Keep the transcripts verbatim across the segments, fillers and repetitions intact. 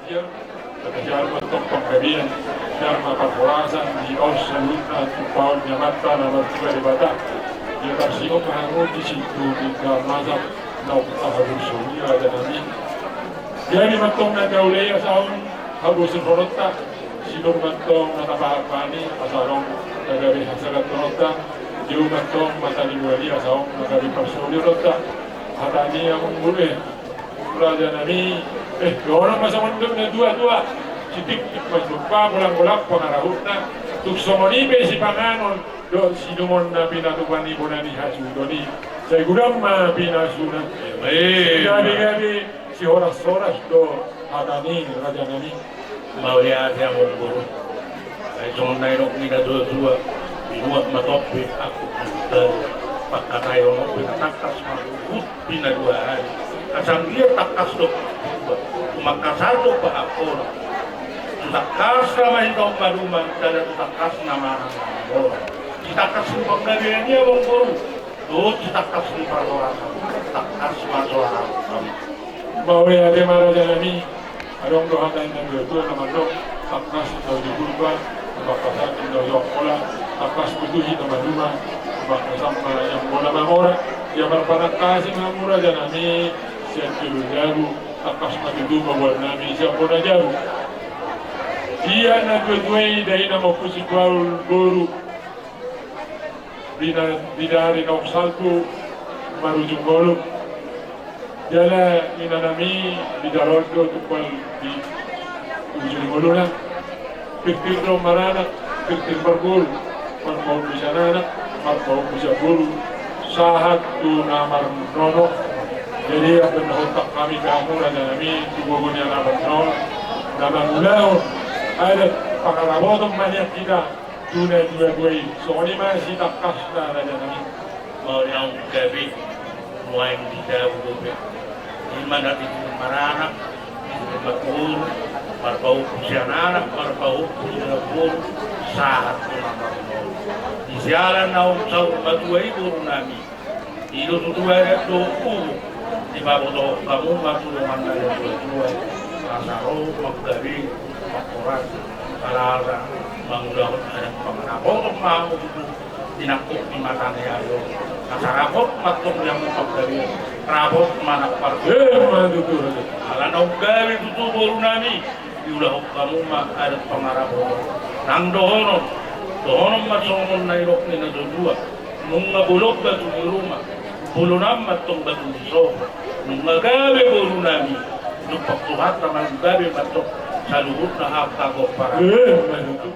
Ia, maka sian ma tong panggabean, sian ma parhorasan dibahen saluhutna tu paon ni Amanta na martua Debata. Ia tarsingot ma hamu disi tu tingki masa naung tahaburjuhon i, raja nami. Jadi ma tong na taulei asa on haburjuhononta, sinur ma tong na tapahanpani asa on na gabe hasagatononta, jeu ma tong mata ni bulan i asa on na gabe parsauliononta. Hata ni amang boru, eh, raja nami, eh, dohonon ma songon dok na tuatua: Sitiktik ma jumpa, bolanggolang pangarahutna, tung songon i pe sipanganon dohot siinumon na pinatupa ni bona ni hasuhuton i. Sai godang ma pinasuna. Amin. Gabe-gabe sihorashoras do hata ni, raja nami. Mauliate amang boru. Ai songon na nidok ni na tuatua: Binuat ma topi angkup ni huta, pangkataion on pe na tangkas ma huhut pinaduahali. Asa anggiat tangkas do pahompu, tumangkasan do pahanggora. Tu tangkasna ma hita on maduma, jala tu tangkasna ma hita on mamora. Sitangkas ni panggabean i amang boru, dohot sitangkas ni parhorasan, tangkas ma soara hamu. Mauliate ma, raja nami. Adong do hata ni na tuatua na mandok: Tangkas inna uju Purba, tumangkasan inna uju Angkola. Tangkas ma tutu hita maduma, tumangkasan ma i Angkola mamora. Ia marpanangkasi ma hamu, raja nami, sian jolo jabu, tangkas ma tutu paboa nami sian bona jabu. Ia na tuatua i, dainang Ompu Sipaul boru Bina-, Bidari naung salpu marujung ngolu. Jala ina nami Bidari do tumpal di ujung ngoluna. Pirpir do maranak, pirpir marboru, marpahompu sian anak, marpahompu sian boru, sahat tu na marnono. Jadi, ampe na hotang hami tu hamu, raja nami, tu gogo ni anak on, na mangulahon adat pangaraboton ma nian hita tu na tuatua i. Songon i ma sitangkasna, raja nami. Mauliate, gabe nuaeng di jabu dope. I ma na pirpir maranak, pirpir marboru, marpahompu sian anak, marpahompu sian boru, sahat tu na marnono. Di siala naung saur matua i, boru nami, i do tutu adat dohot uhum. Dipabotohon hamu ma tu dongan na tuatua i, asa ro manggabe, mangkorasi, alana mangulahon adat pangaraboton ma hamu tutu di nangkok ni mata ni ari on. Asa rap ma tong di hamu panggabean, rap ma nang pargabean. Ima tutu, raja. Ala naung gabe tutu, boru nami, diulahon hamu ma adat pangaraboton. Nang dohonon, dohonon ma songon na nidok ni na tuatua: Nunga bolon batu ni ruma, bolon an ma tong batu ni sopo. Nunga gabe, boru nami, tumpak Tuhanta ma, gabe ma tong saluhutna hata gomparan. Ima tutu.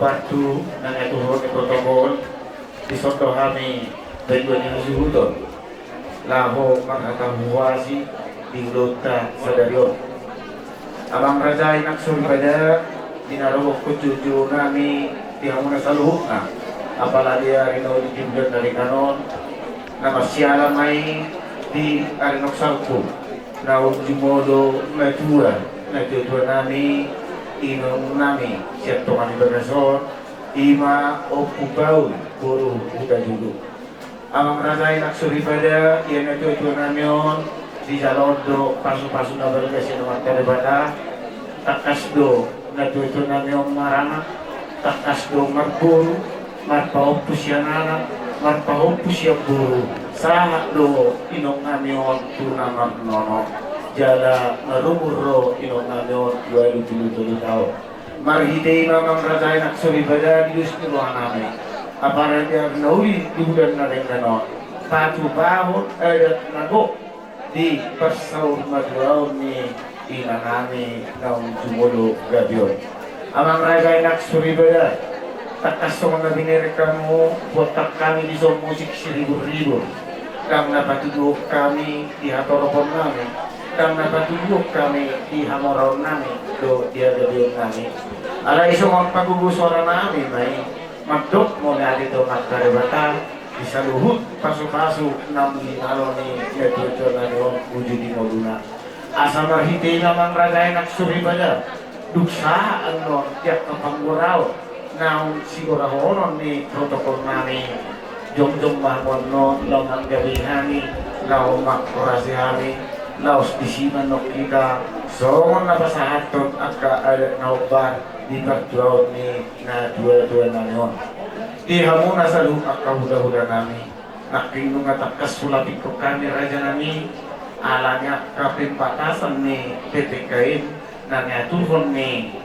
Waktu na niaturhon ni protokol, dison do hami berdua ni hasuhuton laho marhata huhuasi di ulaonta sadari on. Amang raja, inang soripada, di na rogokkon joujou nami di hamuna saluhutna, apala di ari na uli di bulan na denggan on, na marsiala ma i di ari na salpu, naung jumolo matua, natuatua nami, inong nami sian tonga ni bagas on, i ma Ompu Paul boru Hutajulu. Amang raja, inang soripada, ia natuatua nami on dijalo do pasupasu na balga sian Amanta Debata. Tangkas do natuatua nami on maranak, tangkas do marboru, marpahompu sian anak, marpahompu sian boru, sahat do inong nami on tu na marnono, jala marumur do inong nami on ualu pulu tolu taon. Marhite i ma, amang raja, inang soripada, di dos ni roha nami, apala di ari na uli di bulan na denggan on, patupahon adat na gok di parsaurmatuaon ni ina nami naung jumolo gabe on. Amang raja, inang soripada, tangkas songon na binereng hamu, buat hami dison musik siriburribur, ndang na patuduhon hami di hatoropon nami, ndang na patuduhon hami di hamoraon nami dohot di hagabeon nami. Alai songon pagogo sora nami ma i, mandok mauliate tu Amanta Debata di saluhut pasupasu naung jinalo ni natuatua nami on uju di ngoluna. Asa marhite i ma, amang raja, inang soripada, dung sahat annon di angka panggoraon naung sigorahonon ni protokol nami, jongjong ma hamu annon laho manggabehi hami, laho manghorasi hami, laos disi ma annon hita songon na pasahathon angka adat na hombar di partuaon ni natuatua nami on. Di hamuna saluhut angka hulahula nami, nangkin nunga tangkas hulapinghon hami, raja nami, ala ni angka pembatasan ni P P K M na niaturhon ni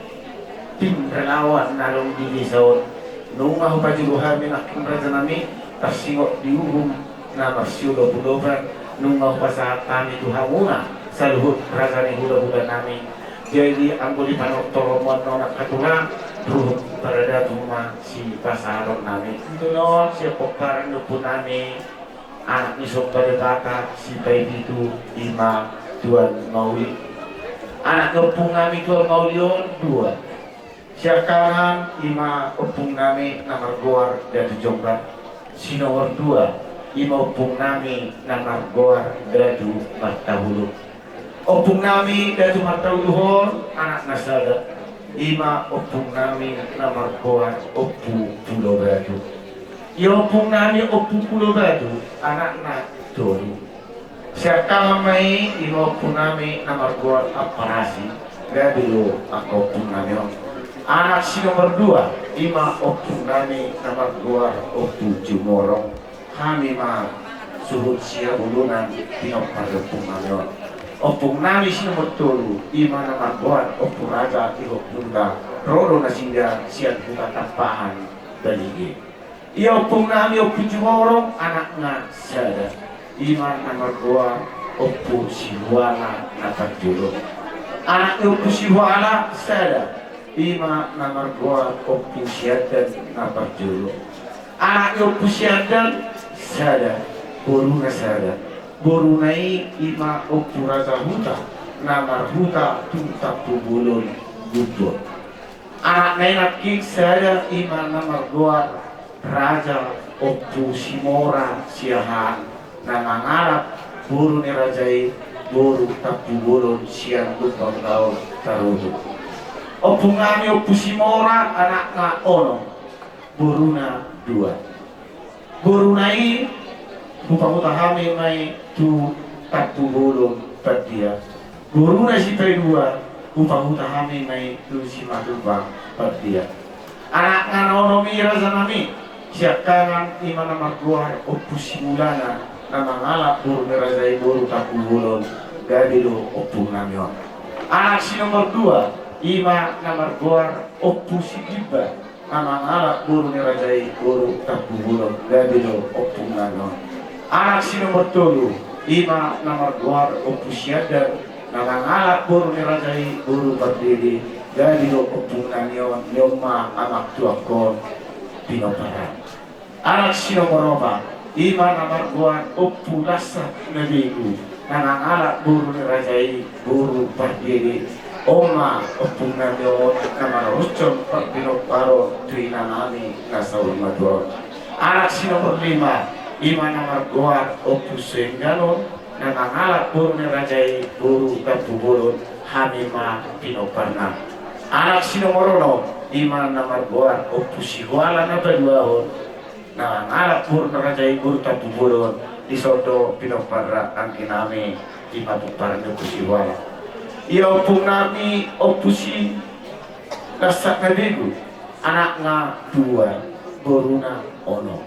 tim relawan na adong di desa on. Nunga hupajolo hami nangkin, raja nami, tarsingot di uhum na marsiolopolopan, nunga hupasahat hami tu hamuna saluhut raja ni hulahula nami. Jadi anggo di panortoronmu annon, angka tulang, ruhut paradaton ma sipasahaton nami. Annon sian pomparan ni ompu nami, anak ni somba Debata, Sipaipitu, i ma Tuan Mauli. Anak ni ompung nami Tuan Mauli on dua. Siangkangan i ma ompung nami na margoar Datu Jombar. Si nomor dua, i ma ompung nami na margoar Datu Martahuluk. Ompung nami Datu Martahuluk on anakna sada, i ma ompung nami na margoar Ompu Pulo Batu. Ia ompung nami Ompu Pulo Batu anakna tolu. Siangkangan ma i, i ma ompung nami na margoar Amparasi, gabe do angka ompung nami on. Anak si nomor dua, i ma ompung nami na margoar Ompu Jumorong. Hami ma suhut Sihabulunan, pinompar ni ompung nami on. Ompung nami si nomor tolu, i ma na margoar Ompu Raja, i ompunta, ro do nasida sian Huta Tampahan, Balige. Ia ompung nami Ompu Jumorong anakna sada, i ma na margoar Ompu Sihuala na parjolo. Anak ni Ompu Sihuala sada, i ma na margoar Ompu Siandan na parjolo. Anak ni Ompu Siandan sada, boruna sada. Boruna i, i ma Ompu Raja Huta na marhuta tu Tampubolon, Gubon. Anakna i nangkin sada, i ma na margoar Raja Ompu Simora Siahaan, na mangalap boru ni raja i, boru Tampubolon sian Lumban Taon Taruhut. Ompung nami Ompu Simora anakna onom, boruna dua. Boruna i hupahuta hami ma i tu Tampubolon, Pandia. Boruna si paidua hupahuta hami ma i tu Simatupang, Pandia. Anakna na onom i, raja nami, siangkangan i ma na margoar Ompu Simulana, na mangalap boru ni raja i, boru Tampubolon, gabe do ompung nami on. Anak si nomor dua, i ma na margoar Ompu Sigimba, na mangalap boru ni raja i, boru Tampubolon, gabe do ompung nami on. Anak si nomor tolu, i ma na margoar Ompu Siandan, na mangalap boru ni raja i, boru Pardede, Gabe do ompung nami on ni oma amang tuangkon Pinompar. Anak si nomor opat, ima na margoar Ompu Lasa Nabegu, na mangalap boru ni raja i boru Pardede. On ma ompung nami on na manarushon parpinomparon tu ina nami na saur matua on. Anak si nomor lima, ima na margoar Ompu Sengganon, na mangalap boru ni raja i boru Tampubolon, hami ma pinomparna. Anak si nomor onom, ima na margoar Ompu Sihoala na paduahon, na mangalap boru ni raja i boru Tampubolon, dison do pinompar anggi nami, ima pomparan ni Ompu Sihoala. Ia ompung nami Ompu si Lasa Nabegu, anakna dua, boruna onom.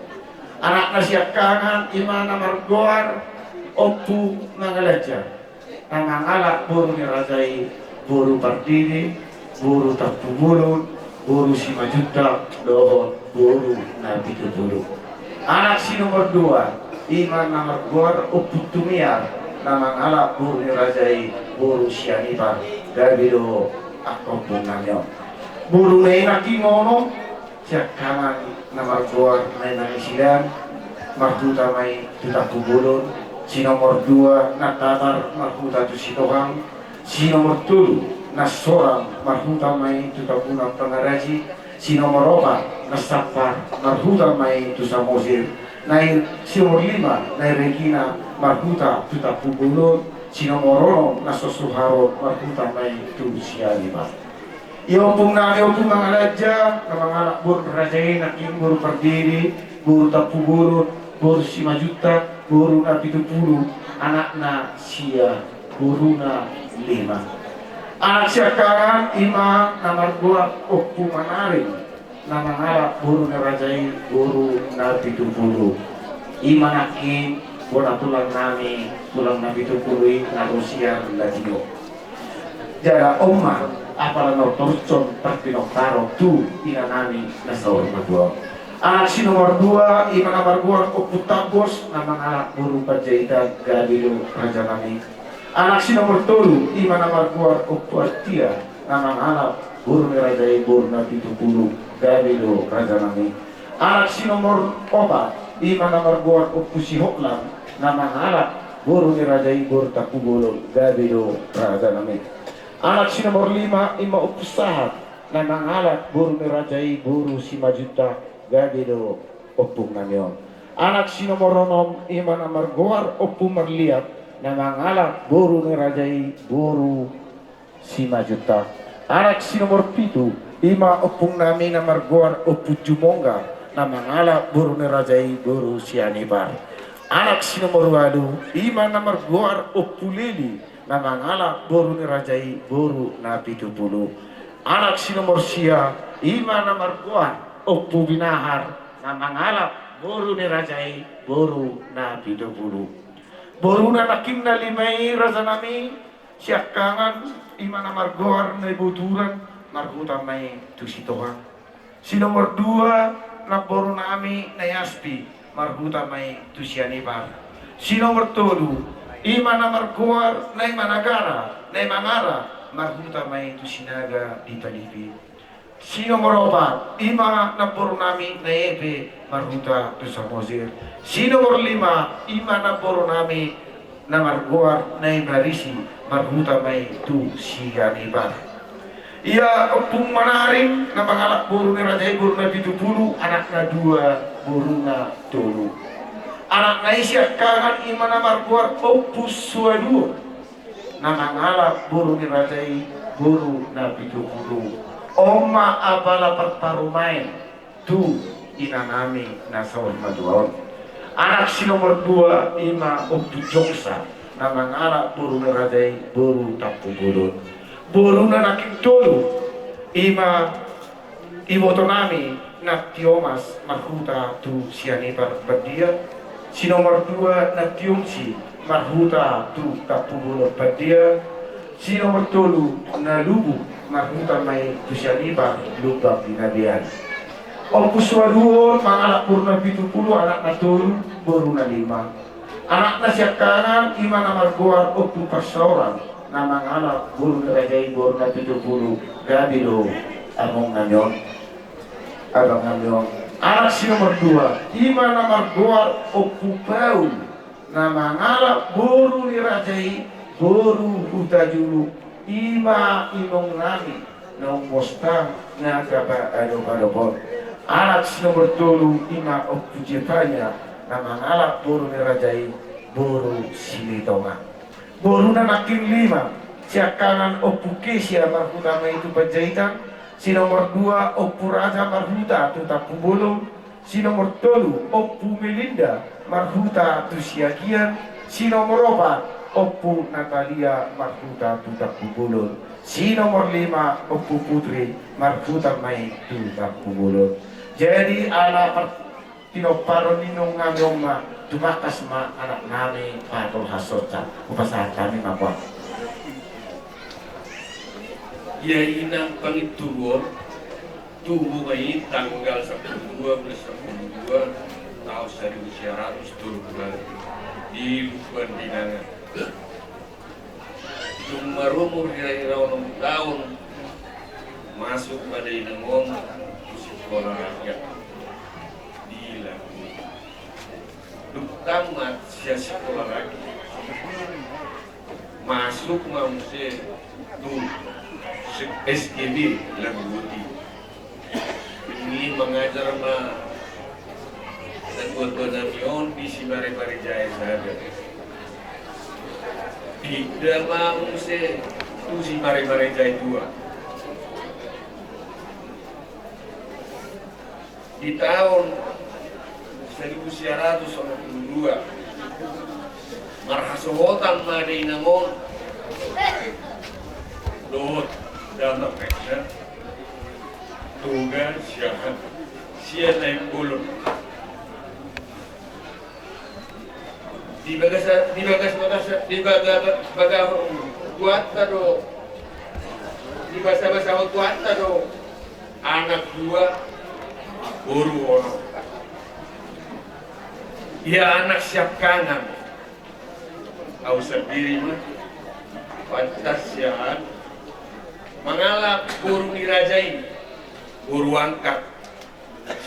Anakna siangkangan ima na margoar Ompu Mangalanja, na mangalap boru ni raja i boru Pardede, boru Tampubolon, boru Simanjuntak dohot boru Napitupulu. Anak si nomor dua, ima na margoar Ompu Tumiar, na mangalap boru ni raja i boru Sianipar. Gabe do angka ompung nami on. Boruna i nangkin onom, siangkangan na margoar Nai Manisidan, marhuta ma i tu Tampubolon. Si nomor dua Nantatar, marhuta tu Sitohang. Si nomor tolu Nansorang, marhuta ma i tu Tambunan Pangaraji. Si nomor opat Nansampar, marhuta ma i tu Samosir. Nai si nomor lima Nai Regina, marhuta tu Tampubolon. Si nomor onom Nansosuharon, marhuta ma i tu Sianipar. Ia ompung nami Ompu Mangalanja, na mangalap boru ni raja i nangkin boru Pardede, boru Tampubolon, boru Simanjuntak, boru Napitupulu, anakna sia, boruna lima. Anak siangkangan ima na margoar Ompu Manarim, na mangalap boru ni raja i boru Napitupulu. Ima nangkin bona tulang nami, tulang Napitupulu i na ro sian Latio. Jala on ma apala na tarushon parpinomparon tu ina nami na saur matua on. Anak si nomor dua ima na margoar Ompu Tambos, na mangalap boru Panjaitan. Gabe do raja nami. Anak si nomor tolu ima na margoar Ompu Artia, na mangalap boru ni raja i boru Napitupulu. Gabe do raja nami. Anak si nomor opat ima na margoar Ompu Sihotlan, na mangalap boru ni raja i boru Tampubolon. Gabe do raja nami. Anak si nomor lima ima Ompu Sahat, na mangalap boru ni raja i boru Simanjuntak. Gabe do ompung nami on. Anak si nomor onom ima na margoar Ompu Marliat, na mangalap boru ni raja i boru Simanjuntak. Anak si nomor pitu ima ompung nami na margoar Ompu Jumongga, na mangalap boru ni raja i boru Sianipar. Anak si nomor ualu ima na margoar Ompu Leli, na mangalap boru ni raja i boru Napitupulu. Anak si nomor sia ima na margoar Ompu Binahar, na mangalap boru ni raja i boru Napitupulu. Boruna nangkin na lima i raja nami, siangkangan ima na margoar Nai Boturan, marhuta ma i tu Sitohang. Si nomor dua namboru nami Nai Aspi, marhuta ma i tu Sianipar. Si nomor tolu ima na margoar Nai Managara, Nai Mangara, marhuta ma i tu Sinaga di Panipi. Si nomor opat ima namboru nami Nai Epe, marhuta tu Samosir. Si nomor lima ima namboru nami na margoar Nai Marisi, marhuta ma i tu Sianipar. Ia ompung Manarim na mangalap boru ni raja i boru Napitupulu, anakna dua, boruna tolu. Anakna i siangkangan ima na margoar Ompu Suaduon, na mangalap boru ni raja i boru Napitupulu. On ma apala parparumaen tu ina nami na saur matua on. Anak si nomor dua ima Ompu Jongsa, na mangalap boru ni raja i boru Tampubolon. Boruna nangkin tolu ima iboto nami Natiomas, marhuta tu Sianipar Bandia. Si nomor dua Natiomsi, marhuta tu Tampubolon Bandia. Si nomor tolu Nalubu, marhuta ma i tu Sianipar Lumban Binabean. Ompu Suaduon mangalap boru Napitupulu, anakna tolu, boruna lima. Anakna siangkangan ima na margoar Ompu Parsaoran, Na mangalap boru ni raja i boru na pitu pulu, gabe do among nami on, abang nami on. Anak si nomor dua, ima na margoar Ompu Paul, na mangalap boru ni raja i boru Hutajulu, ima imong nami naung bostang na gabe adop-adop on. Anak si nomor tolu ima Ompu Jepanya, na mangalap boru ni raja i boru Silitonga. Boruna nangkin lima, siangkangan Ompu Kesia marhuta ma i tu Panjaitan, si nomor dua Ompu Raja marhuta tu Tampubolon, si nomor tolu Ompu Melinda marhuta tu Siagian, si nomor opat Ompu Natalia marhuta tu Tampubolon, si nomor lima Ompu Putri marhuta ma i tu Tampubolon. Jadi ala par- Tinoparon ni inong nami on ma, tumangkas ma anak nami patolhas songon. Hupasahat hami ma puang. Ia inang panginturuon, tubu ma i tanggal sampulu dua bulan sampulu dua taon saribu sia ratus tolu pulu di Lumban Dinangan. Dung marumur hira-hira onom taon, masuk ma da inang on tu sikola rakyat di Lagu. Dung tamat sian sikola rakyat, masuk ma muse tu S K B Lagu Boti. Ini mangajar ma natuatua nami on di Simaremare Jae sada. Pinda ma muse tu Simaremare Jae dua. Di taon saribu sia ratus onom pulu dua, marhasohotan ma da inang on dohot damang na Toga Siahaan, sian Nainggolan. Di bagasan, di bagas, bagas, di baga, baga, Tuhanta do, di basa-basa Tuhanta do anak dua, boru onom. Ia anak siangkangan, au sandiri ma, pantas Siahaan, mangalap boru ni raja i, boru angkat,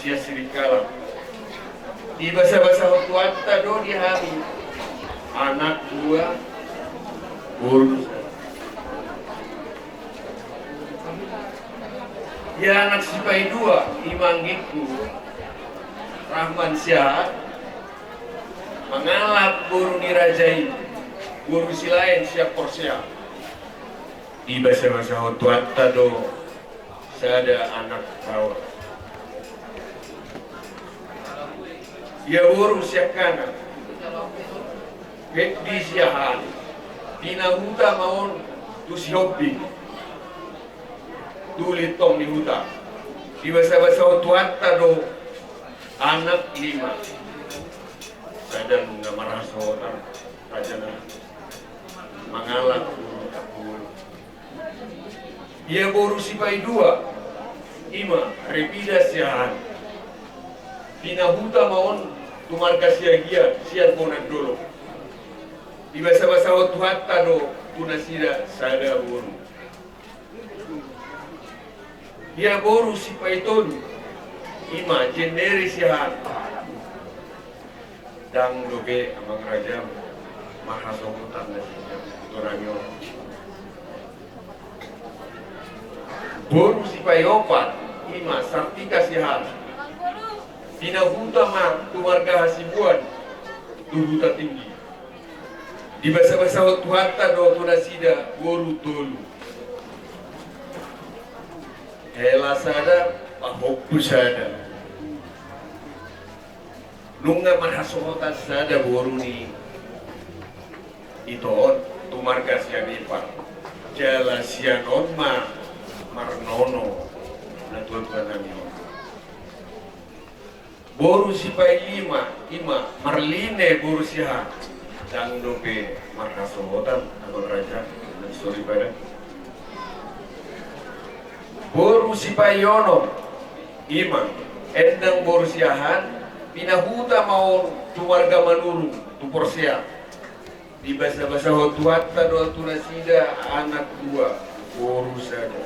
sian Sirikalang. Di basa-basa Tuhanta do di hami anak dua, boru sada. Ia anak sipaidua, ima anggingku Rahman Siahaan, mangalap boru ni raja i, boru Silaen sian Porsea. Di basa-basa Tuhanta do sada anak rawa. Ia boru siangkangan, Febri Siahaan, pinahuta ma on tu Sihombing, tu Lintong ni Huta. Di basa-basa Tuhanta do anak lima. Sada nunga marhasohotan, raja na mangalap boru Tampubolon. Ia boru sipaidua, ima Repida Siahaan. Pinahuta ma on tu marga Siagian sian Bonan Dolok. Di basa-basa Tuhanta do tu nasida sada boru. Ia boru sipaitolu, ima Jenderi Siahaan. Ndang dope amang raja marhasohotan nasida tu nami on. Boru sipaiopat, ima Sartika Siahaan. Pinahuta ma tu marga Hasibuan, tu Huta Tinggi. Di basa-basa Tuhanta do tu nasida boru tolu. Hela sada, pahompu sada. Nunga marhasohotan sada boru ni ito on tu marga Sianipar. Jala sian on ma marnono natuatua nami on. Boru sipailima, ima Marline boru Siahaan. Ndang dope marhasohotan amang raja, sorry pada. Boru sipaionom, ima Endang boru Siahaan, pinahuta ma on tu marga Manurung, tu Porsea. Dibasabasahon Tuhanta do tu nasida anak dua, boru sada.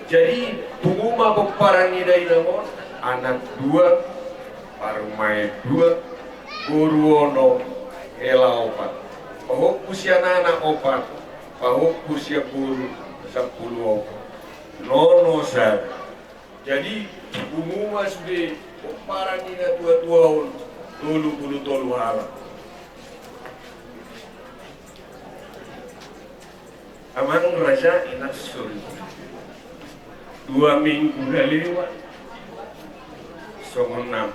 Jadi, pungu ma pomparan ni dainang on, anak dua, parumaen dua, boru onom, hela opat. Pahompu sian anak opat, pahompu sian boru sampulu opat. Nono sada. Jadi, pungu ma sude pomparan ni natuatua on, tolu pulu tolu halak. Amang raja, inang sori. Dua minggu na lewat, songon na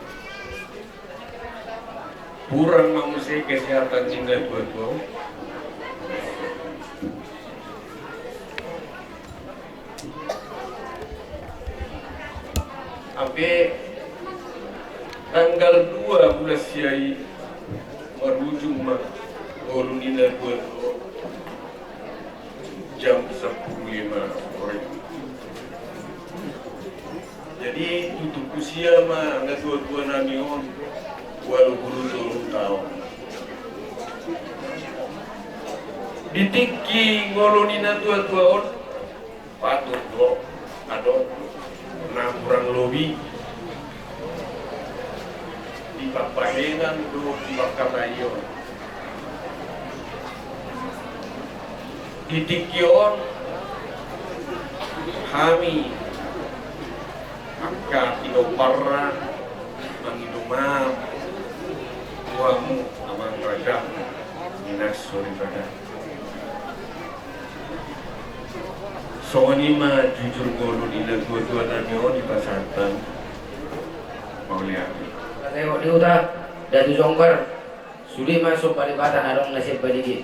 hurang ma muse kesehatan ni natuatua on. Hape tanggal dua bulan sia i marujung ma ngolu ni natuatua on jam sampulu lima sore. Jadi, tutup usia ma natuatua nami on, walu pulu tolu taon. Di tingki ngolu ni natuatua on, patut do adong na hurang lobi di pambahenan dohot di pangkataion. Di tingki on hami angka pinomparna mangido maaf tu hamu amang raja, inang soripada. Songon i ma jujur ngolu ni natuatua nami on dipasahat hami. Mauliate. Tengok di huta, Datu Jongkar. Sude ma somba Debata na adong na semba di dia.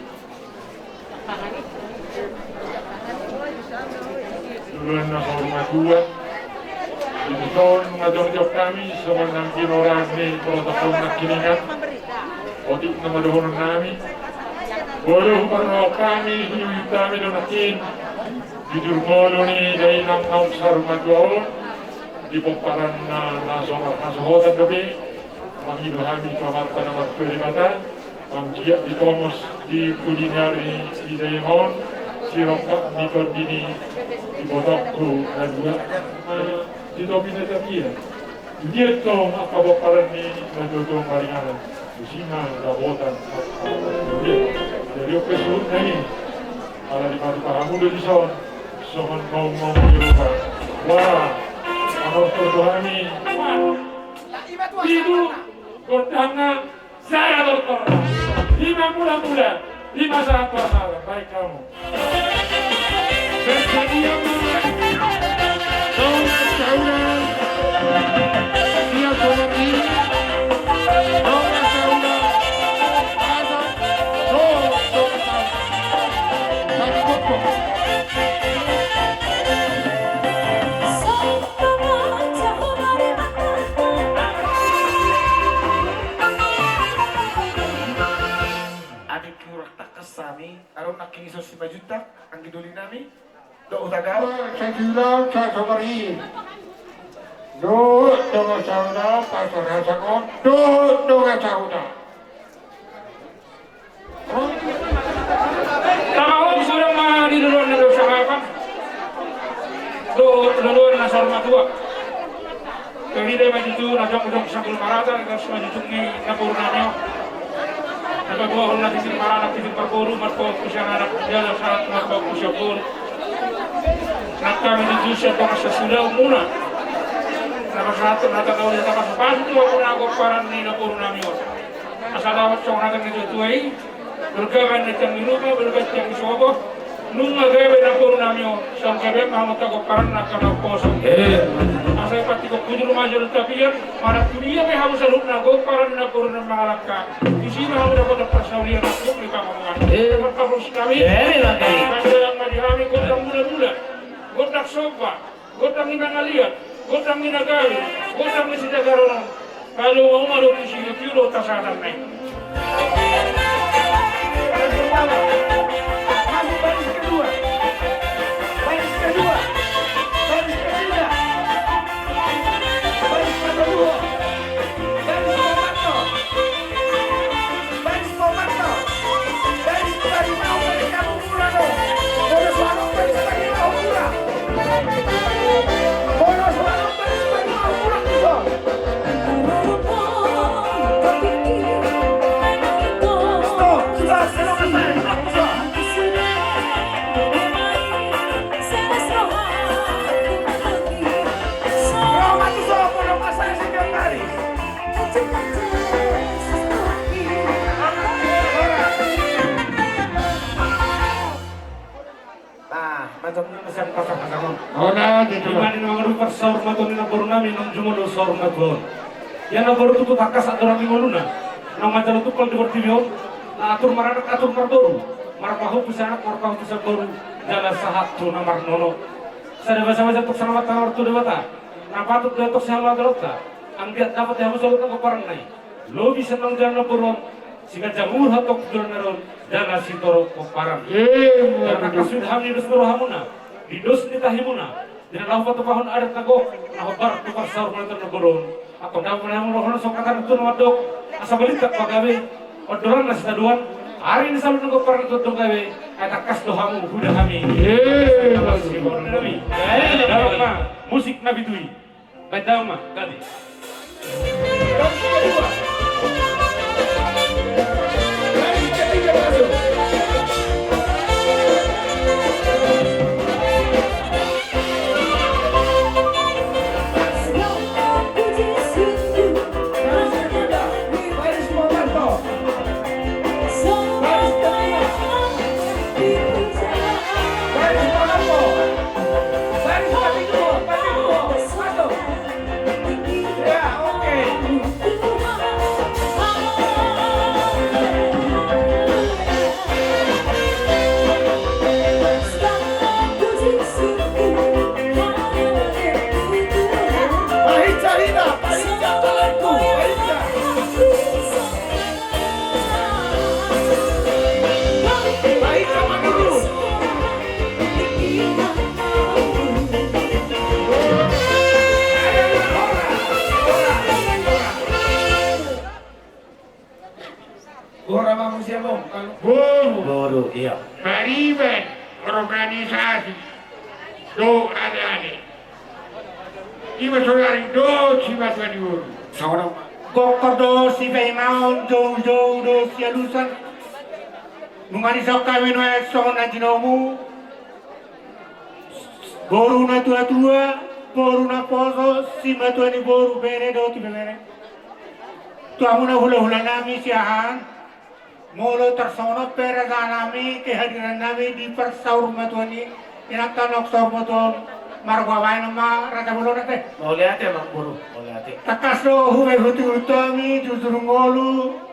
Tuhan na saur matua. Di son na jongjong hami songon nangkin, horas ni protokol nangkiningan. Otik nama dohonon nami. Bolo huparrohahon hami, hiuyut hami do nangkin. Jujur ngolu ni dainang naung saur matua on. Di pomparan na, na so, na sohotan dope. Mangido hami tu Amanta na martua Debata. Manggiat ditomos di pudi ni ari i dainang on. Sirongkap ni tondi ni ibotongku na dua. Di topi na tapia. Dia tong angka pomparan ni natuatua maringanan. Tusi ma dapotan. Jadi oke suhut na i. Ala dipatupa hamu do dison. Songon maung-maung di rupa. Wah. Anos tortor hami. Pitu. Gondangna. Sada tortor. Lima mula-mula. Lima sahat. Baik kamu. Adong hurang tangkas hami, adong nangkin ison Simanjuntak, anggi doli nami, dohot Hutagaol. Sasula, sasomari. Dohot dongan sahuta, pasar hasangon, dohot dongan sahuta. Tangkas on suda ma di loloan na dosa hapa. Dohot loloan na saur matua. Tarida ma tutu na jongjong sampulu marata, tarida ma tutu ni naporu nami on. Na patuahon na titir maranak, titir marboru, marpahompu sian anak, jala sahat marpahompu sian boru. Nang hami tutu sian dongan sasulaon muna. Na pasahat, na tangkas on, na tangkas on, pasu tu hamuna gomparan ni naporu nami on. Asa dapot songon hata ni natuatua i. Bergaban na tiang ni rupa, bergaban tiang ni sopo. Nunga gabe naporu nami on, songon gabe ma hamu gomparan na angka na umposo. Eh. Asa ipantikhon hujur ma jolo tapian, manang tu dia pe hamu saluhutna gomparan naporu na mangalangka. Tusi ma hamu dapotan parsaulian nangkok ni pangomoan. Eh. Dapotan parhorsi nami. Eh, memang kali. Asa yang ma di hami gondang mula-mula, gondang somba. Gondang ni mangaliat, gondang ni na gabe, gondang ni sijagaronon. Kalau mau ma do tu si YouTube do tasatan nai. Masuk baris kedua. Baris kedua. Baris ketiga. Baris kedua. Baris keempat. Baris keempat. Macam na sian pasar-pasar on. Ima di na mangadopi parsaurmatuaon ni namboru nami naung jumolo saurmatuaon. Ia namboru tutu tangkas andorang di ngoluna naung manjalo tungkol di portibi on, na atur maranak atur marboru, marpahompu sian anak marpahompu sian boru, jala sahat tu na marnono. Sada basa-basa tong sangap tangkas tu Debata, na patut do tong sangap tangkas. Anggiat dapot hamu saluhut na pomparan nai. Lobi sian naung jalo namboru on, siganjang umur hamu tong tu joloan on, jala sitorop pomparan. Jala tangkas huida hami dos ni rohamuna, di dos ni tahimuna, di na laho patupahon adat na gok na hombar tu parsaurmatuaon namboru on. Antong dapot ma hamu rohana songon hata ni tutur na mandok, asa balintang ma gabe, ondorang na sitadoan, ari ni saluhut na pomparan na tongtong gabe, ai tangkas do hamu huida hami. Damang ma musik na pitui. Baen damang ma gabe. Boru. Boru, iya. Pariban organisasi do ate-ate. Ima saudari do simatuan ni boru. Gokkon do sipaimaon, joujou do sialusan. Nunga dison hami nuaeng songon na jinomu. Boru na tua-tua, boru na poso, simatua ni boru, bere dohot ibebere. Tu hamuna hula-hula nami Siahaan. Molo tarsongon on pe raja nami, kehadiran nami di parsaurmatuaon ni inanta naung saurmatuaon, margoa baen ma raja bolon ate. Mauliate ma boru, mauliate. Tangkas do hubaen hutu-hutu hami jujur ngolu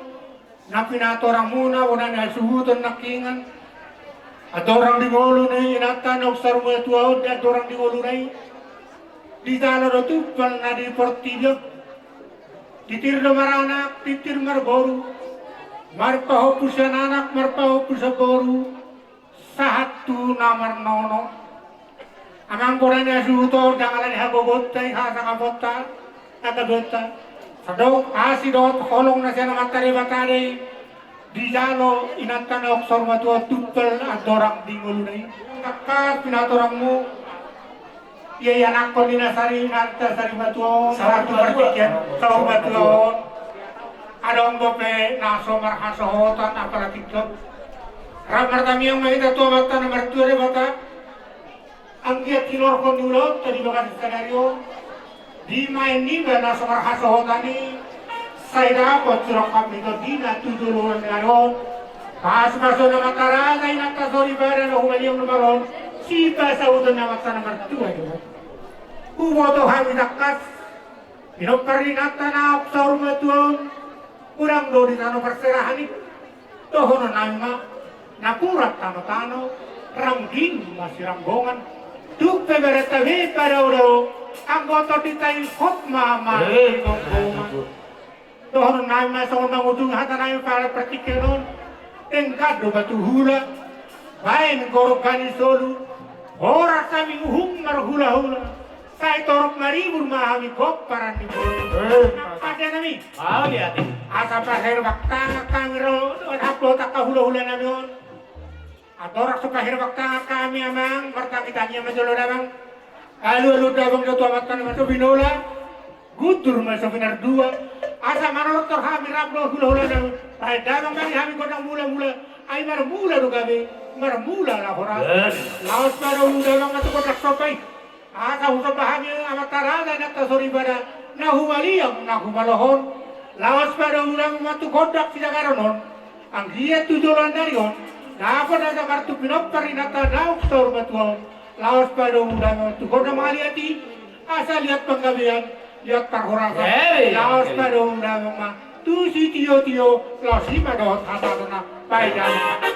na pinatorang muna bona ni hasuhuton nangkiningan. Andorang di ngolu ni inanta naung saurmatuaon di andorang di ngoluna i, dijalo do tumpal na di portibi on. Titir do maranak, titir marboru, marpahompu sian anak, marpahompu sian boru, sahat tu na marnono. Amang bona ni hasuhuton, ndang ala ni hagogoonta i, hasangaponta, hagabeonta. Sandok asi dohot holong na sian Amanta Debata do i. Dijalo inanta naung saurmatuaon tumpal andorang di ngoluna i. Tangkas pinatorangmu. Ia ianakhon ni na sari, na sarimatua on, sahat tu partingkian saurmatuaon. Adong dope na so marhasohotan apala tingki on. Rap martangiang ma hita tu Amanta na martua Debata. Anggiat hinorhon ni ulaonta di bagasan sadari on, di baen niba na so marhasohotan i, sai dapot sirongkap ni tondina tu joloan ni ari on. Pasupasu ni Amanta raja inanta soripada na humaliang na marhon, sipasahuton ni Amanta na martua i do. Huboto hami tangkas pinompar ni inanta naung saurmatuaon, godang do di tano parserahan i. Dohonon nami ma, napuran tano-tano, rangging ma siranggongan. Tung pe berenta be padao-dao, anggo tondinta i hot ma margonggongan. Dohonon nami ma songon mangujungi hata nami pada partingkian on. Denggan do batu hula, baen gorok gani solu, horas hami uhum marhula-hula. Sai torop maribur ma hami pomparan ni boru. Pande nami. Asa paherbang tangan hami ro, dohot angka hula-hula nami on. Andorang so paherbang tangan hami amang, martangi-tangi ma jolo damang. Alu-alu damang do tu Amanta na martua Binola. Guntur ma so pinardua. Asa manortor hami rap dohot hula-hula nami. Baen damang ma di hami gondang mula-mula. Ai marmula do gabe, marmula na horas. Laos ma domu damang ma tu gondang somba i. Asa husomba hami Amanta raja inanta soripada na humaliang na humaloho on. Laos ma domu damang ma tu gondang sijagaron on. Anggiat tu joloan ni ari on, dapot na sagar tu pinompar ni inanta naung saurmatua on. Laos padomu damang tu gondang mangaliat i, asa liat panggabean, liat parhorasan. Eh, laos padomu damang ma tu sitiotio, laos i ma dohot hasahatan na paidana.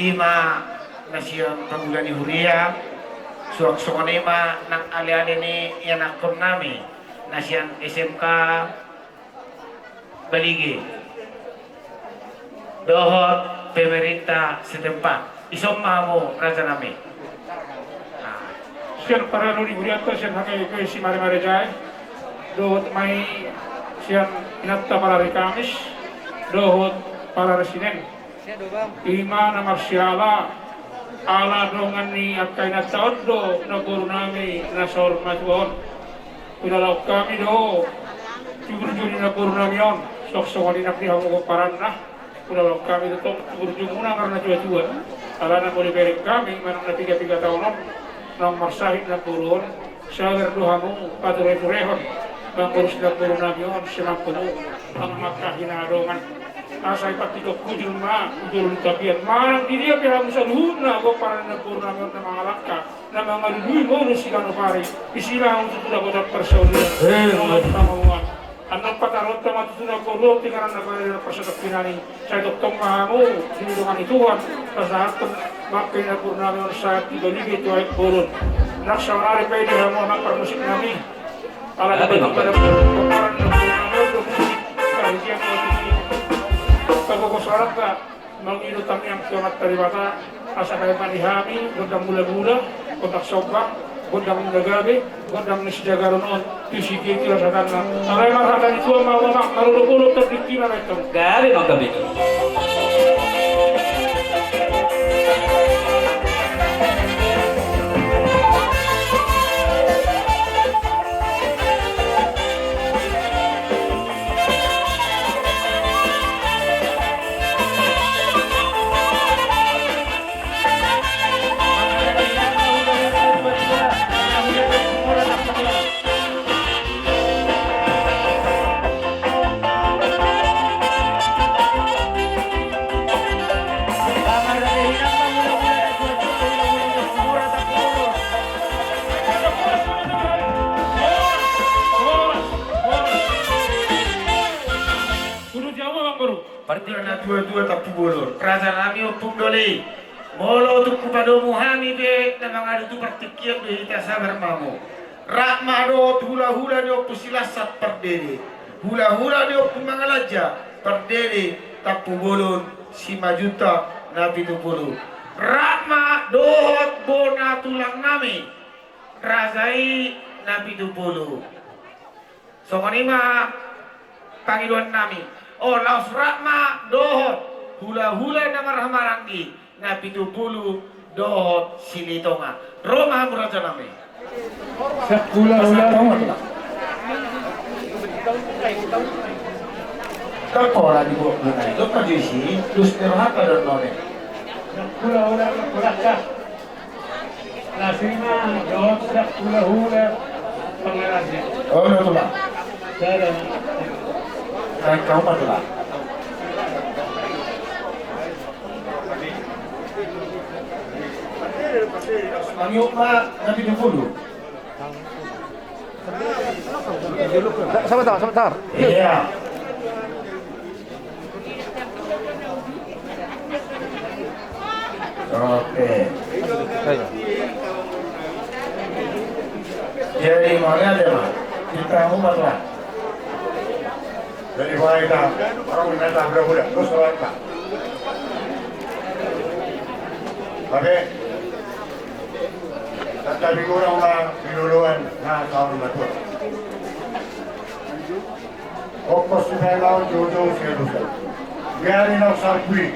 I ma na sian pangula ni huria, suang songon i ma nang aleale ni ianakkonnami na sian S M K Balige dohot pemerintah setempat. Dison ma hamu rajanami. Sian paralo ni hurianta, sian hangkae pe si Maremare Jae, dohot ma i sian inanta parari Kamis dohot parari Sinen. I ma na marsiala, ala dongan ni angka inanta on do namborunami na saur matua on. Hulalaon hami do tiburju ni namborunami on, suang songon i nang di hamu pomparanna. Hulalaon hami do tong tiburjumuna marnatuatua, alana molo dibereng hami manang na pigapiga taon on naung marsahit namboru on, sabar do hamu patureturehon mangurus namborunami on, sai mampu hamu manang angka hina dongan. Asa ipantitokku jolma tu jolo ni tapian, manang di dia pe hamu saluhutna pomparan ni namborunami on na mangalangka, na mangalului ngolu siganup ari, disi ma hamu tutu dapotan parsaulian. Annon pataronta ma tutu namboru on tu inganan na badia na parsatongkinan i. Sai tongtong ma hamu dilindungi Tuhan, pasahathon ma angka inanta namborunami on sahat tu Balige tu aek bolon. Nang saonari pe di hamu amang parmusiknami, ala na pajumpang pada pomparan namborunami on do musik, parhitean musik i, pagogo suaranta. Mangido tangiang tu Amanta Debata asa bahen ma di hami gondang mulamula, gondang somba, Gondang na gabe, gondang na sijagaron on, tu si dia tu rasakanna. Alai marhata ni tua ma, ma, ma, marolopolop tardingki ma, ma, ma. Gabe ma gabe. Partingkian na tua-tua Tampubolon, raja nami Ompung Doli. Molo tung hupadomu hami be na mangadu tu partingkian do hita, sabar ma hamu. Rap ma dohot hula-hula ni Ompu Silansat pardede, hula-hula ni Ompu Mangalanja pardede, Tampubolon Simanjuntak na pitupulu. Rap ma dohot bona tulang nami, raja i na pitupulu. Songon i ma pangidoan nami. O, laos rap ma dohot hula-hula na marhahamaranggi na pitupulu dohot Silitonga. Ro ma hamu raja nami. Siap hula-hula. Terpola di buah menai. Dokter Jisi, terus terhaka dan none. Siap hula-hula, terpola. Las i ma dohot siap hula-hula pangaranna. O, na tulang. Sada. Baik, kau ma tulang. Mangiuk ma na pitupulu. Sebentar, sebentar. Iya. Oke. Jadi, maunya ada, Mas? Kita mau, Mas, lah. Jadi, mulai kita, orang minta tak berapa, terus, Pak. Oke. Tatapi kurang lah di loloan, nah, tahun baru. Pokok supaya lawan jojo sialusan. Biar inok sarpui.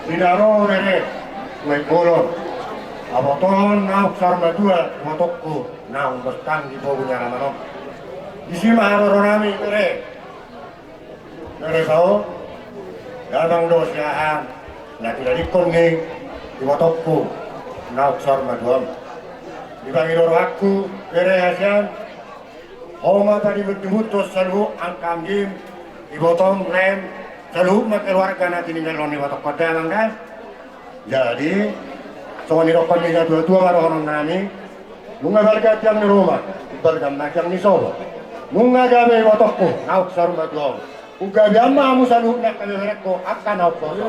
Di daro bere, kue bolon. Aboton nauk sarmatua, botokku, naung bertang di pogu nyaramanon. Di sima haroro nami bere. Bere sao, damang do siahaan, na tinadingkon ni ibotongku, naung saur matua on. Dipangido rohangku, bere hasian, ho ma padibudibuthon saluhut angka anggim, ibotong, lem, saluhut ma keluarga na tininggalhon ibotongkon damang da. Jadi, songon nidokkon ni natuatua ma dohonon nami, nunga balga tiang ni ruma, balga ma tiang ni sobo. Nunga gabe ibotongku, naung saur matua on. Unggabean ma hamu saluhutna angka beberengku, angka naung poso.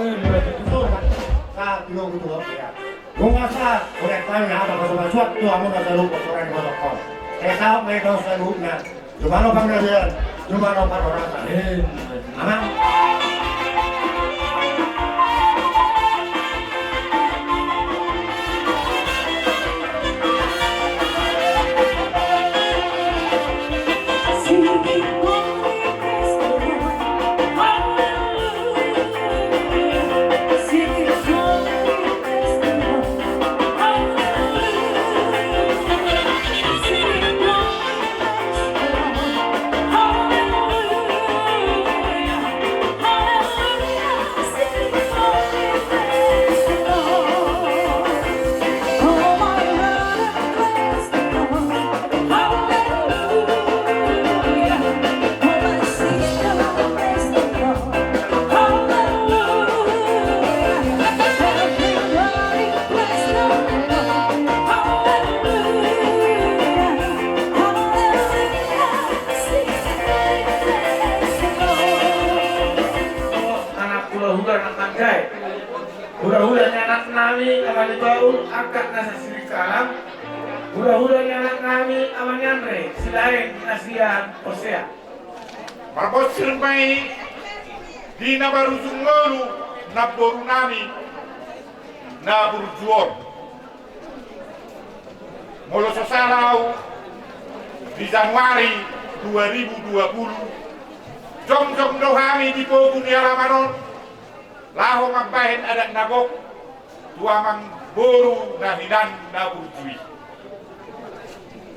Sa, tilogu tu ho, ya. Nunga sa, udah tanya apa, pasupasuan tu hamu na saluhut, pasupasuan ibotongkon. Esa, ma i tu saluhutna. Jumalo panggabean, jumalo parhorasan. Amang. Anak hulahula na manjae, hulahula ni anak nami Ama ni Paul, angka na sasirikalang, hulahula ni anak nami Ama ni Andre, Silaeng, na sian Hosea. Marbonsir ma i di na marujung ngolu namboru nami na burju on. Molo so sala au, di Januari dua ribu dua puluh, jongjong do hami di pogu ni alaman on, laho mambahen adat na gok tu amangboru na hinan na burju i.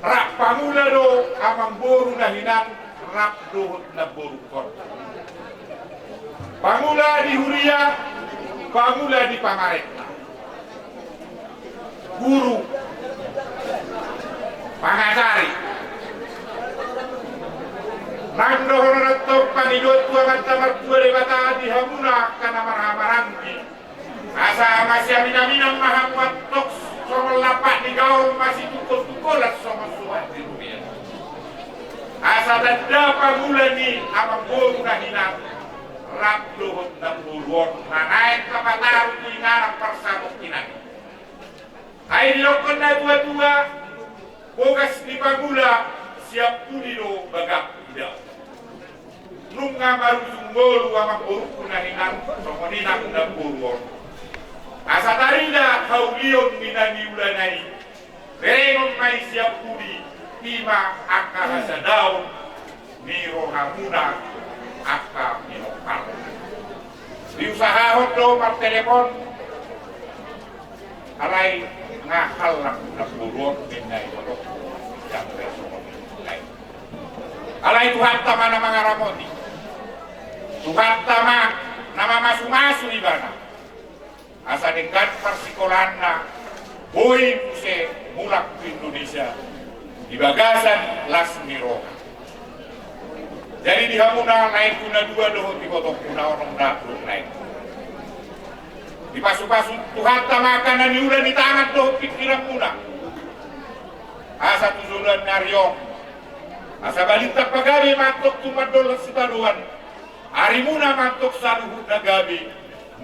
Rap pangula do amangboru na hinan rap dohot namborungkon. Pangula di huria, pangula di pamarenta, guru, pangajari. Nang dohonon antong pangidoan tu Amanta Martua Debata di hamuna angka na marhahamaranggi, asa masiaminaminan ma hamu antong songon lampak ni gaol, masitungkoltungkolan songon suhat ni robean. Asa tanda pangula ni amangboru na hinan rap dohot namboru on na naeng tapataru tu inganan parsatongkinan i. Ai didokkon natuatua, bogas ni pangula sian pudi do bagak idaon. Nunga marujung ngolu amangborungku na hinan, songon i nang namboru on. Asa tarida haulion ni na niulana i, berengon ma i sian pudi, i ma angka hasadaon ni rohamuna angka pinompar. Diusahahon do martelepon, alai nga halak na boruon ninna i, molo jangka songon i. Alai Tuhanta ma na mangaramoti, Tuhanta ma na mamasumasu ibana. Asa denggan parsikolaanna, boi muse mulak tu Indonesia di bagasan las ni roha. Jadi di hamuna laengku na dua dohot ibotongku na onom na dohot laengku, dipasupasu Tuhanta ma angka na niula ni tangan dohot pingkiranmuna. Asa tu joloan ni ari on, asa balintang pagabe ma antong tumandangkon sitadoan, arimuna ma antong saluhutna gabe,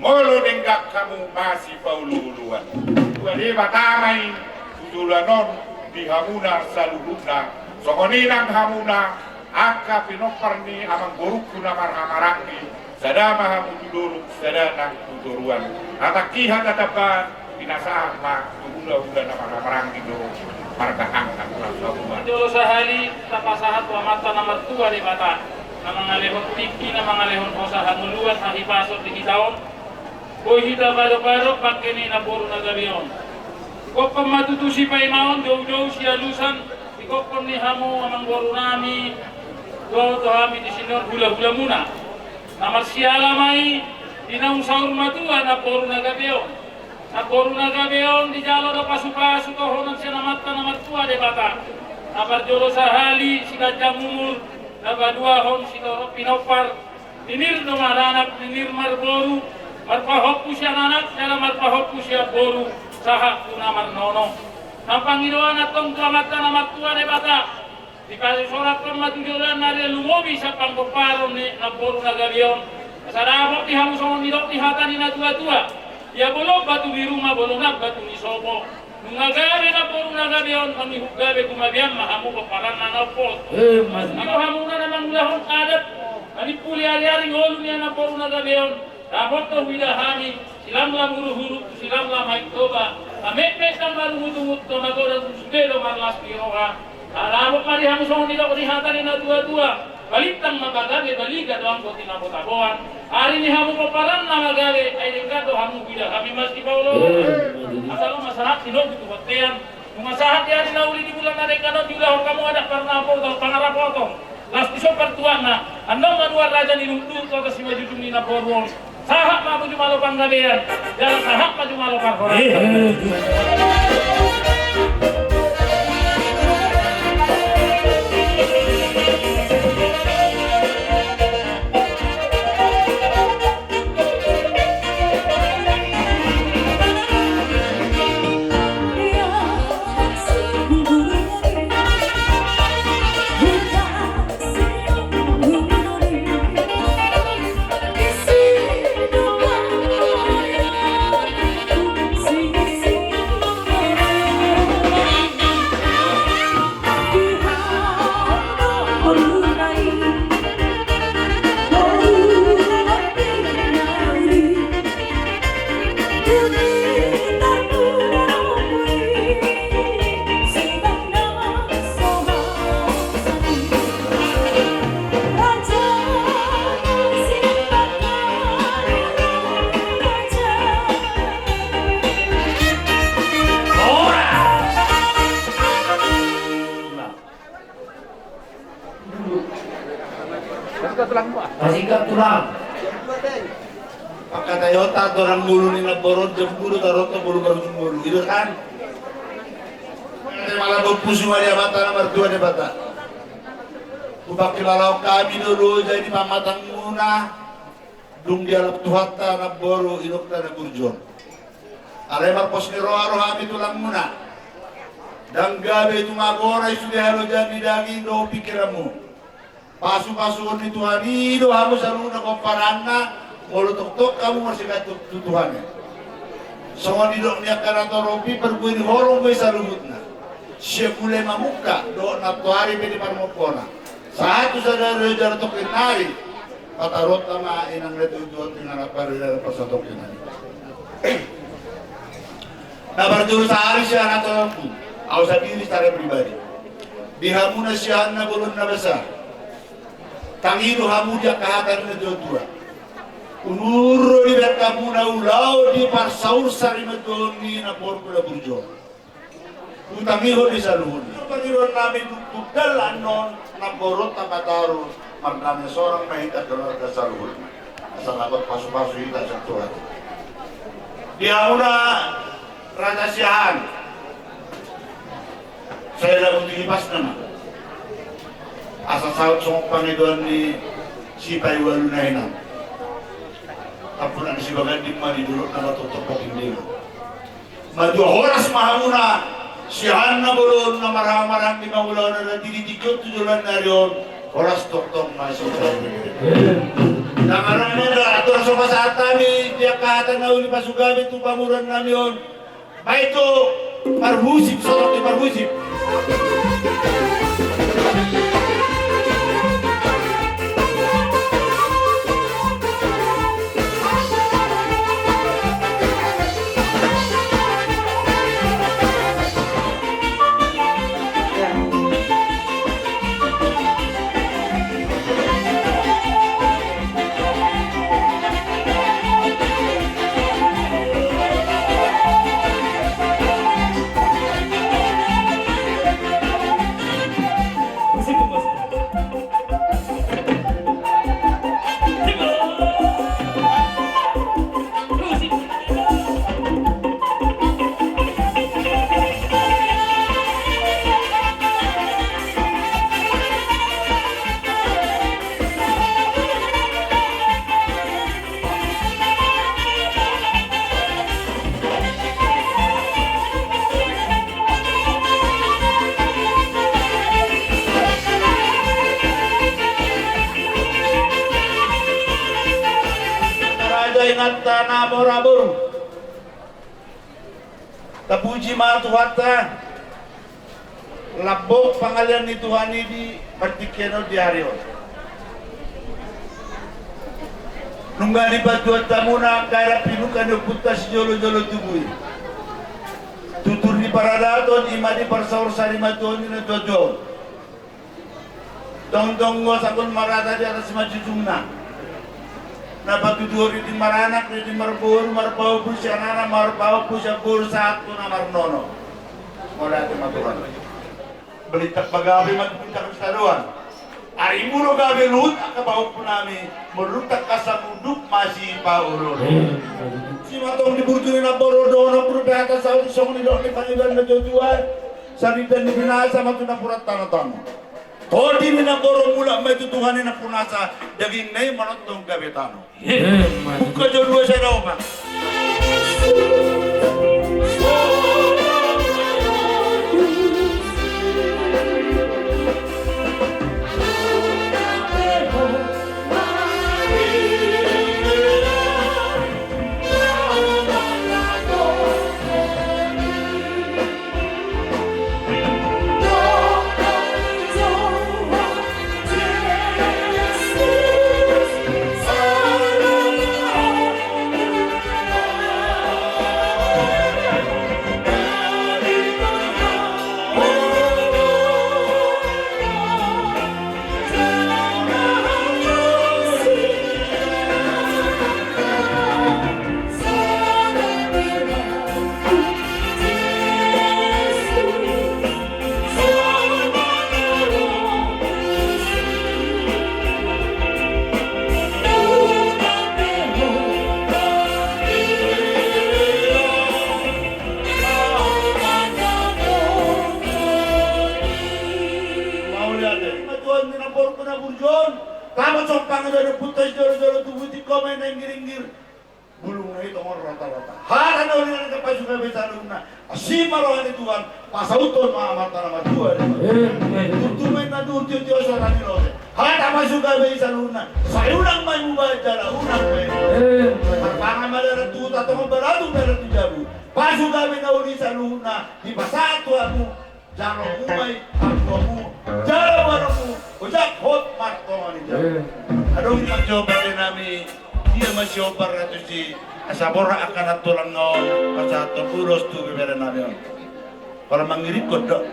molo denggan hamu masipaolooloan. Tua Debata ma i tu joloan on di hamuna saluhutna, songon i nang hamuna angka pinompar ni amangborungku na marhahamaranggi, sada ma hamu tu dolok, sada nang tu toruan. Hatangki hata tampar, pinasahat ma tu hulahula na marhahamaranggi do marga hangkang na sabuan. Jolo sahali tapasahat tu Amanta na martua Debata, na mangalehon tingki, na mangalehon hosa hangoluan, hahipason di hita on. Boi hita padopadop bangke ni namboru na gabe on. Gokhon ma tutu sipaimaon, joujou sialusan, digokhon ni hamu amangborunami, dohot hami di sini on hulahulamuna. Na marsiala ma i, di naung saur matua namboru na gabe on. Namboru na gabe on dijalo do pasupasu dohonon sian Amanta na martua Debata. Na parjolo sahali siganjang umur, na paduahon sitorop pinompar, ninir do maranak, ninir marboru, marpahompu sian anak jala marpahompu sian boru, sahat tu na marnono. Na pangidoan antong tu Amanta na martua Debata, dipasorakhon ma tu joloan ni ari on lumobi sian panggomparon ni namboru na gabe on. Asa dapot di hamu songon nidok ni hata ni natuatua: Ia bolon batu ni ruma, bolon an batu ni sopo. Nunga gabe namboru na gabe on, mangihut gabe gumabean ma hamu pomparanna na ompot. Eh, mas. Asa hamuna na mangulahon adat, manimpuli ariari ngolu ni namboru na gabe on, dapot do huida hami silamlam huruhuru tu silamlam Aek Toba, na metmet ndang marungutungut, na magodang sude do marlas ni roha. Ala dapot ma di hamu songon nidok ni hata ni natuatua: Balintang ma pagabe, baliga do anggo tinabotaboan. Ari ni hamu pomparanna ma gabe, ai denggan do hamu huida hami masipaolooloan. Eh, asa ro ma sahat ni nogu tu bontean. Nunga sahat di ari na uli, di bulan na denggan on diulahon hamu adat parnapoto, pangarapotong. Laos dison partuatna, annon manuan raja ni luhutluhut, tu atas simanjujung ni namboru on. Sahat ma hamu jumalo panggabean, jala sahat ma jumalo parhorasan. Eh, eh. Pasingkat tulang. Pangkataion ta tu orang ngolu ni namboru on, jam ngolu taruhon tu ngolu marujung ngolu, gitu kan? Mala dompu sumadi amanta na martua Debata. Hupangkilalahon hami do loja ni pamatangmuna. Dung dialap Tuhanta namboru inongta na burju on. Alai marpos ni roha do hami tulangmuna. Ndang gabe tung agora i sude halojaan ni daging dohot pingkiranmu. Pasupasuon ni Tuhan i do hamu saluhutna pomparanna, molo tongtong hamu marsigantung tu Tuhan i. Songon nidok ni angka na torop i, parbue ni holong do i saluhutna. Sian mulai mamungka dohot nantoari pe di parmompona. Sahat tu sadari on jala tongkin nari. Pataruhonta ma inang na tuatua on tu inganan pardalanan parsatongkinan. Na parjolo sahali sian hatahononku, au sandiri secara pribadi. Di hamu na siahaan na bolon na basa. Tangido hamu di angka hata ni na tuatua. Unur do dibahen hamu na ulaon di parsaur sarimatua on ni namborungku na burju on. Hutangihon di saluhutna. Pangidoan nami tu, tu dalanan on, namboru on tapataru, mardame sorang ma hita keluarga saluhutna. Asa dapot pasupasu hita sian Tuhan. Di hamu na raja siahaan. Sai lagu tinggi pas nama. Asa saut songon pangidoan ni si Paiualu na hinan. Ampunan si baganding ma di dolok nama tongtong patindihan. Matua horas ma hamuna, siahaan na bolon na marhahamaranggi mangulahon na diri di tingki on tu joloan ni ari on, horas tongtong ma si. Tangarang na da atur so pasahat hami di angka hata na uli pasugabe tu pamoruon nami on. Baik tu parhusip, sorok di parhusip. Raja inanta na mora boru. Tapuji ma Tuhanta. Lambok pangalean ni Tuhan i di partingkian on di ari on. Nunga dipatuat hamuna angka adat pinuka ni ompunta sijolojolo tubu i. Tutur ni paradaton i ma di parsaur sarimatua on ni na tuatua on. Tongtong do sahat marata di atas simanjujungna. Na patuduhon ridi maranak, ridi marboru, marpahompu sian anak, marpahompu sian boru sahat tu na marnono. Mauliate ma Tuhan. Balintang pagabe ma tu balintang sitadoan. Arimu do gabe luhut angka pahompu nami, molo dung tangkas hamu dung masipaoloolo. Simatong di burju ni namboru on dohonon pe hata saut songon nidok ni pangidoan na tuatua. Saridan ni binasa ma tu napuran tano-tano. Tondi ni namboru on mulak ma i tu Tuhan i nampunasa, dagingna i manongtong gabe tano. Buka jolo dua sada opat. Tona burjon, tama sompang do ada putas jolo-jolo tubuh tiko main nang giring-giring. Bulung na i tongon rata-rata. Hata na uli na pasuka be saluhutna. Asi ma roha ni Tuhan, pasauthon ma Amanta na martua. Tutu main na tutu tio sora ni lote. Hata pasuka be saluhutna. Sai unang main muba jala unang main. Marpangan ma darat tu huta tongon balatung darat tu jabu. Pasuka be na uli saluhutna. Dipasahat tu hamu. Jalo umai, angkomu, jalo baromu, ojak hot martonga ni jalo. Adong ma siobar be nami, dia ma siobar ratu si, asa borhat angka na tulang na on, pasahathon ulos tu bebere nami on. Pala mangiringkon do.